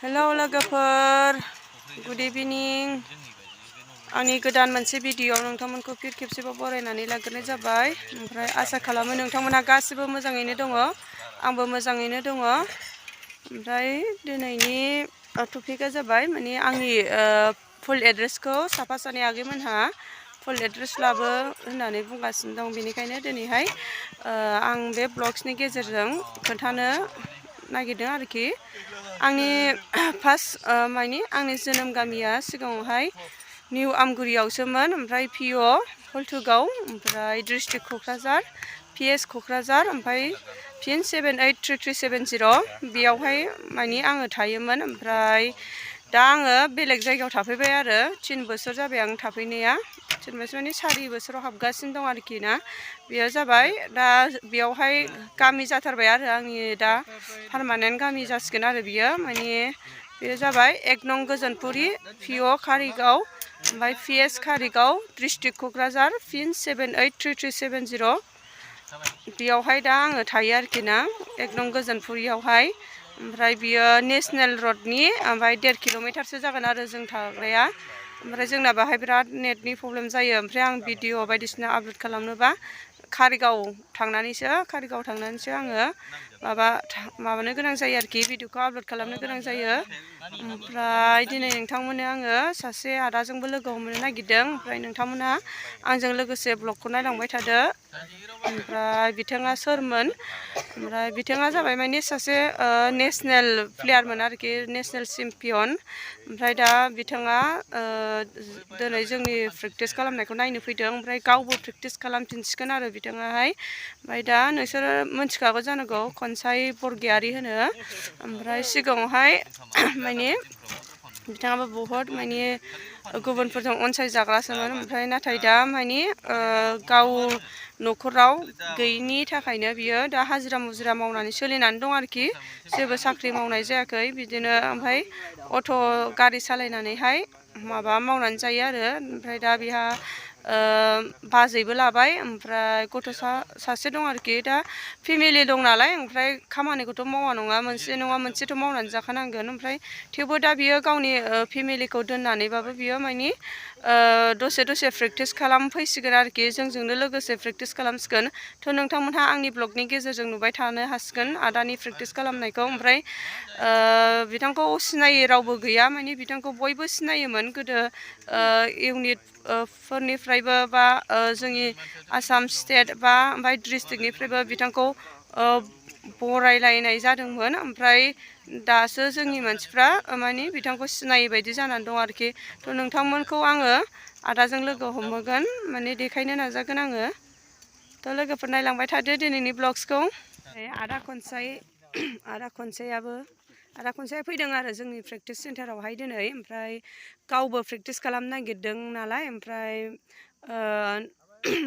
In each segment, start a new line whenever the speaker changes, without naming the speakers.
hello लोगोफोर good इभिनिं आंनि गोदान मोनसे भिडिअ नोंथांमोनखौ फिर खेबसेबाव बरायनानै लाग्रोनाय जाबाय ओमफ्राय आसा खालामो नोंथांमोनहा गासिबो मोजाङैनो दङ आंबो मोजाङैनो दङ ओमफ्राय दिनैनि टपिकआ जाबाय माने आंनि फुल एड्रेसखौ साफा सानै आगैमोनहा फुल एड्रेस लाबो होननानै बुंगासिनो दं बेनिखायनो दिनैहाय आं बे ब्लग्सनि गेजेरजों खोन्थानो नागिरदों आरोखि आंनि फार्स्ट माने आंनि जोनोम गामिया सिगाङावहाय निउ आमगुरियावसोमोन ओमफ्राय पिअ हलथुगाव ओमफ्राय डिस्ट्रिक्ट क'क्राझार पिएस क'क्राझार ओमफ्राय पिन 783370 बेयावहाय माने आङो थायोमोन ओमफ्राय दा आङो बेलेग जायगायाव थाफैबाय आरो 3 बोसोर जाबाय आं थाफैनाया 3 बोसोर माने 4 बोसोराव हाबगासिनो दं आरोखि ना बेयो जाबाय दा बेयावहाय गामि जाथारबाय आरो आंनि दा पारमानेन्ट गामि जासिगोन आरो बियो माने बेयो जाबाय 1 नं गोजोनपुरि पिअ कारिगाव ओमफ्राय पिएस कारिगाव डिस्ट्रिक्ट क'क्राझार पिन 783370 बेयावहाय दा आङो थायो आरोखि ना 1 नं गोजोनपुरियावहाय ओमफ्राय बियो नेशनेल रडनि ओमफ्राय 1.5 किल'मिटारसो जागोन आरो जों थाग्राया ओमफ्राय जोंना बाहाय बिराद नेटनि प्रब्लेम जायो ओमफ्राय आं भिडिअ बायदिसिना आपल'ड खालामनोबा कारिगाव थांनानैसो आङो माबानो गोनां जायो आरोखि भिडिअखौ आपल'ड खालामनो गोनां जायो ओमफ्राय दिनै नोंथांमोननो आङो सासे आदाजोंबो लोगो हमनो नागिरदों ओमफ्राय नोंथांमोनहा आंजों लोगोसे ब्लगखौ नायलांबाय थादो ओमफ्राय बिथाङा सोरमोन ओमफ्राय बिथाङा जाबाय माने सासे नेशनेल प्लेयारमोन आरोखि नेशनेल चेम्पियन ओमफ्राय दा बिथाङा दिनै जोंनि प्रेक्टिस खालामनायखौ नायनो फैदों ओमफ्राय गावबो प्रेक्टिस खालामफिनसिगोन आरो बिथाङाहाय ओमफ्राय दा नोंसोरो मिथिखागौ जानांगौ खनसाय बरगयारि होनो ओमफ्राय सिगाङावहाय माने बिथाङाबो बहुद माने गुबुनफोरजों अनसायजाग्रासोमोन ओमफ्राय नाथाय दा माने गाव न'खराव गैयिनि थाखायनो बियो दा हाजिरा मुजिरा मावनानै सोलिनानै दं आरोखि जेबो साख्रि मावनाय जायाखै बिदिनो ओमफ्राय अट' गारि सालायनानैहाय माबा मावनानै जायो आरो ओमफ्राय दा बिहा बाजैबो लाबाय ओमफ्राय गथ' सासे दं आरोखि दा फेमिलि दं नालाय ओमफ्राय खामानिखौथ' मावा नङा मोनसे नङा मोनसेथ' मावनानै जाखानांगोन ओमफ्राय थेवबो दा बियो गावनि फेमिलिखौ दोननानैबाबो बियो माने दसे प्रेक्टिस खालामफैसिगोन आरोखि जोंजोंनो लोगोसे प्रेक्टिस खालामसिगोन थ' नोंथांमोनहा आंनि ब्लगनि गेजेरजों नुबाय थानो हासिगोन आदानि प्रेक्टिस खालामनायखौ ओमफ्राय बिथांखौ सिनायै रावबो गैया माने बिथांखौ बयबो सिनायोमोन गोदो इउनिट फोरनिफ्रायबो बा जोंनि आसाम स्टेट बा ओमफ्राय डिस्ट्रिक्टनिफ्रायबो बिथांखौ बरायलायनाय जादोंमोन ओमफ्राय दासो जोंनि मानसिफ्रा माने बिथांखौ सिनायै बायदि जानानै दं आरोखि थ' नोंथांमोनखौ आङो आदाजों लोगो हमहोगोन माने देखायनो नाजागोन आङो थ' लोगोफोर नायलांबाय थादो दिनैनि ब्लग्सखौ आदा खनसाया फैदों आरो जोंनि प्रेक्टिस सेन्टारावहाय दिनै ओमफ्राय गावबो प्रेक्टिस खालामनो नागिरदों नालाय ओमफ्राय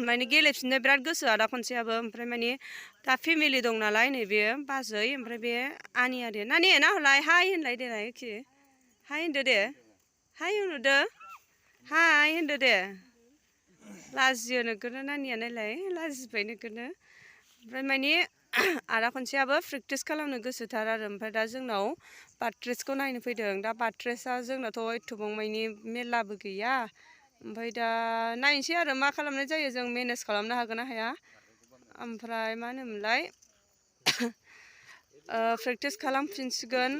माने गेलेफिननो बिराद गोसो आदा खनसायाबो ओमफ्राय माने दा फेमिलि दं नालाय नैबे बाजै ओमफ्राय बे आनि आदै नानि ना हलाय हाय होनलाय देलाय एखे हाय होनदो दे हाय होनहरदो हाय होनदो दे लाजियो नोगोरनो नानिया नायलाय लाजिबाय नोगोरनो ओमफ्राय माने आदा खनसेयाबो प्रेक्टिस खालामनो गोसोथार आरो ओमफ्राय दा जोंनाव बाथ्रेसखौ नायनो फैदों दा बाथ्रेसआ जोंनाथ' एथ'बां मानि मेरलाबो गैया ओमफ्राय दा नायनोसै आरो मा खालामनाय जायो जों मेनेज खालामनो हागोन ना हाया ओमफ्राय मा होनोमोनलाय प्रेक्टिस खालामफिनसिगोन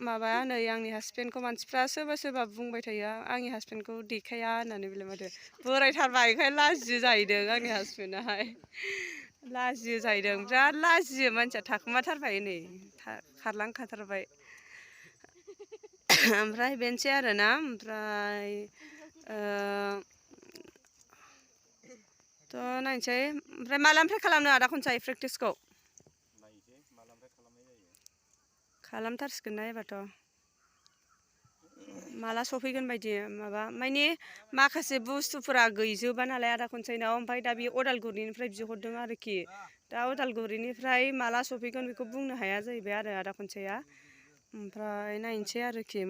माबा नै आंनि हासबेन्डखौ मानसिफ्रा सोरबा बुंबाय थायो आंनि हासबेन्डखौ देखाया होननानै बेलाय माथो बोरायथारबाय ओंखायनो लाजियो जाहैदों आंनि हासबेन्डआहाय लाजियो जाहैदों बिराद लाजियो मानसिया थाखोमाथारबाय नै खारलांखाथारबाय ओमफ्राय बेनोसै आरोना ओमफ्राय थ' नायनोसै ओमफ्राय मालानिफ्राय खालामनो आदा खनसाय प्रेक्टिसखौ खालामथारसिगोन ना एबारथ' माला सफैगोन बायदि माबा माने माखासे बुस्थुफोरा गैजोबा नालाय आदा खनसायनाव ओमफ्राय दा बे अदालगुरिनिफ्राय बिहरदों आरोखि दा अदालगुरिनिफ्राय माला सफैगोन बेखौ बुंनो हाया जाहैबाय आरो आदा खनसाया ओमफ्राय नायनोसै आरोखि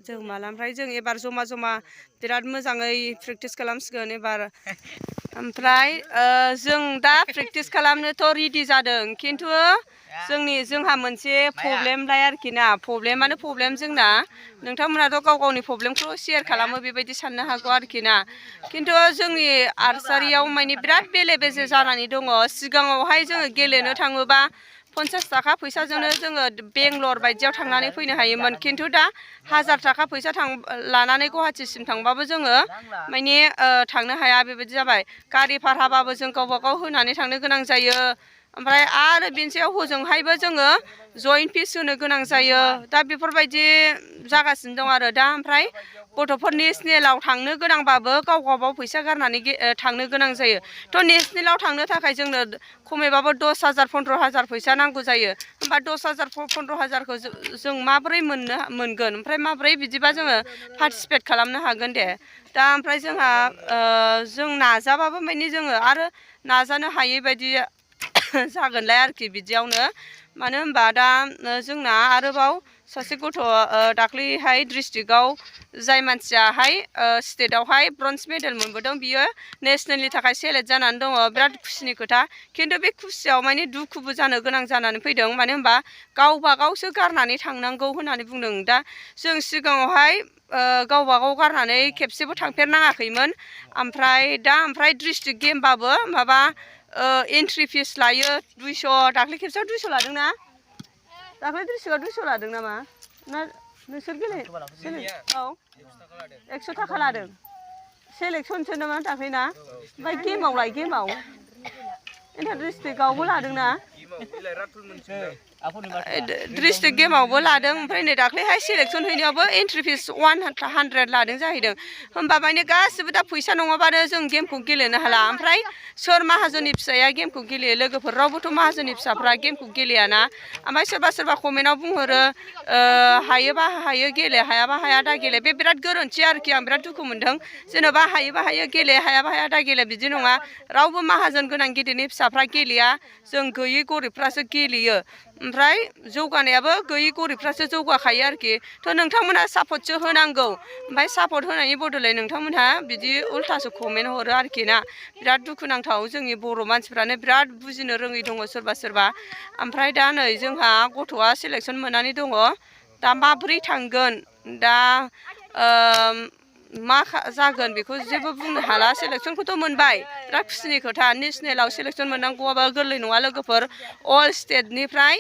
जों मालानिफ्राय जों एबार जमा बिराद मोजाङै प्रेक्टिस खालामसिगोन एबार ओमफ्राय जों दा प्रेक्टिस खालामनोथ' रेडि जादों खिन्थु जोंहा मोनसे प्रब्लेमलाय आरोखि ना प्रब्लेमानो प्रब्लेम जोंना नोंथांमोनाथ' गाव गावनि प्रब्लेमखौ शेयार खालामो बेबायदि साननो हागौ आरोखि ना खिन्थु जोंनि आर्सारियाव माने बिराद बेले बेजे जानानै दङ सिगाङावहाय जोङो गेलेनो थाङोबा 50 थाखा फैसाजोंनो जोङो बेंगलर बायदियाव थांनानै फैनो हायोमोन खिन्थु दा 1000 थाखा फैसा लानानै गुवाहाटीसिम थांबाबो जोङो माने थांनो हाया बेबायदि जाबाय गारि भाराबाबो जों गावबा गाव होनानै थांनो गोनां जायो ओमफ्राय आरो बेनसेयाव हजोंहायबो जोङो जइन्ट फिस होनो गोनां जायो दा बेफोरबायदि जागासिनो दं आरो दा ओमफ्राय गथ'फोर नेसनेलाव थांनो गोनांबाबो गाव गावबाव फैसा गारनानै थांनो गोनां जायो थ' नेसनेलाव थांनो थाखाय जोंनो खमैबाबो 10,000 15,000 फैसा नांगौ जायो होमबा 10,000 15,000खौ जों माबोरै मोनगोन ओमफ्राय माबोरै बिदिबा जोङो पार्टिसिपेट खालामनो हागोन दे दा ओमफ्राय जोंहा जों नाजाबाबो माने जोङो आरो नाजानो हायै बायदि जागोनलाय आरोखि बिदियावनो मानो होनबा दा जोंना आरोबाव सासे गथ' दाख्लैहाय डिस्ट्रिक्टआव जाय मानसियाहाय स्टेटआवहाय ब्रन्ज मेडेल मोनबोदों बियो नेसनेलनि थाखाय सेलेक्ट जानानै दङ बिराद खुसिनि खोथा खिन्थु बे खुसियाव माने दुखुबो जानो गोनां जानानै फैदों मानो होनबा गावबा गावसो गारनानै थांनांगौ होननानै बुंदों दा जों सिगाङावहाय गावबा गाव गारनानै खेबसेबो थांफेरनाङाखैमोन ओमफ्राय डिस्ट्रिक्ट गेमबाबो माबा एन्ट्रि फिस लायो 200 दाख्लै खेबसेयाव 200 लादों ना दाख्लै डिस्ट्रिक्टआव 200 लादों नामा ना नोंसोर औ 100 थाखा लादों सेलेक्सनसो नामा दाख्लै ना ओमफ्राय गेमाव इन्टार डिस्ट्रिक्टआवबो लादोंना डिस्ट्रिक्ट गेमावबो लादों ओमफ्राय नै दाख्लैहाय सेलेक्सन हैनायावबो एन्ट्रि फिस 100 लादों जाहैदों होमबा माने गासिबो दा फैसा नङाबानो जों गेमखौ गेलेनो हाला ओमफ्राय सोर माहाजोननि फिसाया गेमखौ गेलेयो लोगोफोर रावबोथ' माहाजोननि फिसाफ्रा गेमखौ गेलेयाना ओमफ्राय सोरबा कमेन्टआव बुंहरो हायोबा हायो गेले हायाबा हाया दा गेले बे बिराद गोरोन्थि आरोखि आं बिराद दुखु मोनदों जेनेबा हायोबा हायो गेले हायाबा हाया दा गेले बिदि नङा रावबो माहाजोन गोनां गिदिरनि फिसाफ्रा गेलेया जों गैयै गरिबफ्रासो गेलेयो ओमफ्राय जौगानायाबो गैयै गरिबफ्रासो जौगाखायो आरोखि थ' नोंथांमोनहा सापर्टसो होनांगौ ओमफ्राय सापर्ट होनायनि बदलै नोंथांमोनहा बिदि उल्थासो कमेन्ट हरो आरोखि ना बिराद दुखुनांथाव जोंनि बर' मानसिफ्रानो बिराद बुजिनो रोङै दङ सोरबा ओमफ्राय दा नै जोंहा गथ'आ सेलेक्सन मोननानै दङ दा माबोरै थांगोन दा मा जागोन बेखौ जेबो बुंनो हाला सेलेक्सनखौथ' मोनबाय बिराद खुसिनि खोथा नेसनेलाव सेलेक्सन मोननांगौआबो गोरलै नङा लोगोफोर अल स्टेटनिफ्राय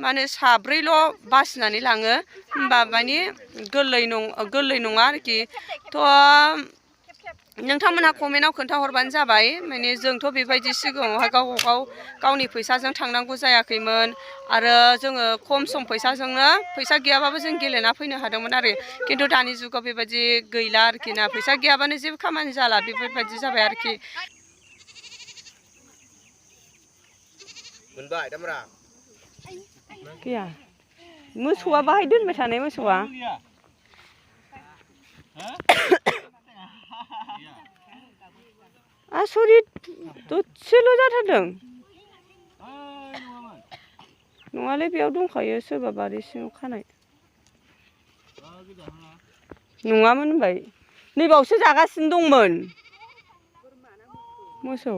माने 7 बासिनानै लाङो होमबा माने गोरलै नङा आरोखि थ' नोंथांमोनहा कमेन्टआव खोन्थाहरबानो जाबाय माने जोंथ' बेबायदि सिगाङावहाय गावनि फैसाजों थांनांगौ जायाखैमोन आरो जोङो खम सम फैसा गैयाबाबो जों गेलेना फैनो हादोंमोन आरो खिन्थु दानि जुगाव बेबायदि गैला आरोखि ना फैसा गैयाबानो जेबो खामानि जाला बेफोरबायदि जाबाय आरोखि गैया मोसौआ बाहाय दोनबाय थानाय मोसौआ आसरित दसेल' जाथारदों नङालै बेयाव दंखायो सोरबा बारि सिङाव खानाय नङामोन होनबाय नैबावसो जागासिनो दंमोन मोसौ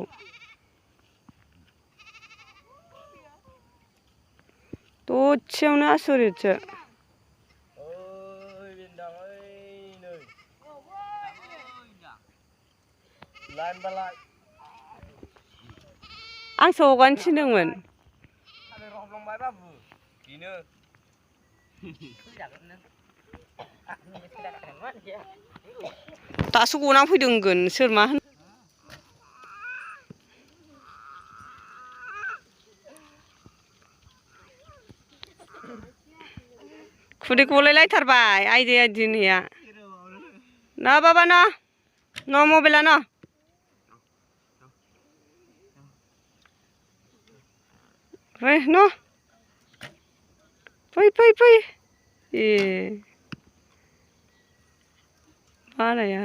दसेयावनो आसरितसो आंसो हगारनो थिनदोंमोन दासो गनानै फैदों होनगोन सोर मा होनो खुदै गलायलायथारबाय आइदिनिया ना बाबा न मबाइला न फै ए बानाया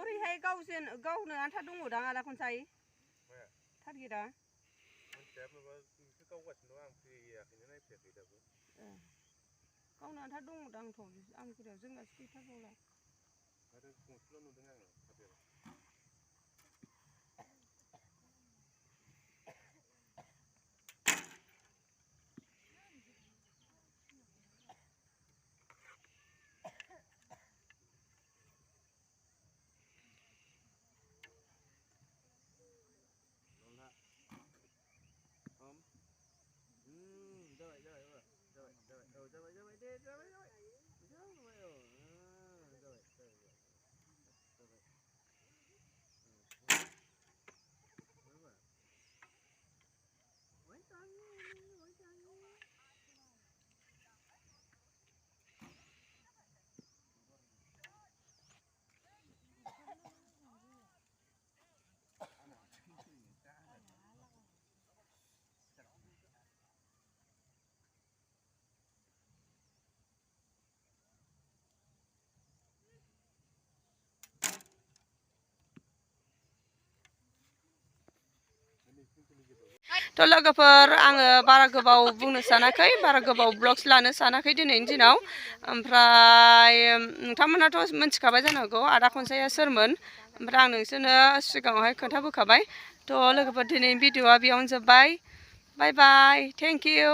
ओरैहाय गावनो आन्था दङदां आदा खनसाय टारगेटआ
मोनथिया माबा नोंसोर गावगासिनो दं आं फैयाखैनो नायफैयाखै दाबो
गावनो आन्था दङदांथ' आंनि खोथायाव जोंनासो गैथारबावला
आरो गंसेल' नुदों आङो खादायाव
थ' लोगोफोर आङो बारा गोबाव बुंनो सानाखै बारा गोबाव ब्लग्स लानो सानाखै दिनैनि दिनाव ओमफ्राय नोंथांमोनाथ' मिन्थिखाबाय जानो हागौ आदा खनसाया सोरमोन ओमफ्राय आं नोंसोरनो सिगाङावहाय खोन्थाबोखाबाय थ' लोगोफोर दिनैनि भिडिअ'आ बेयावनो जोब्बाय बाय बाय थेंक इउ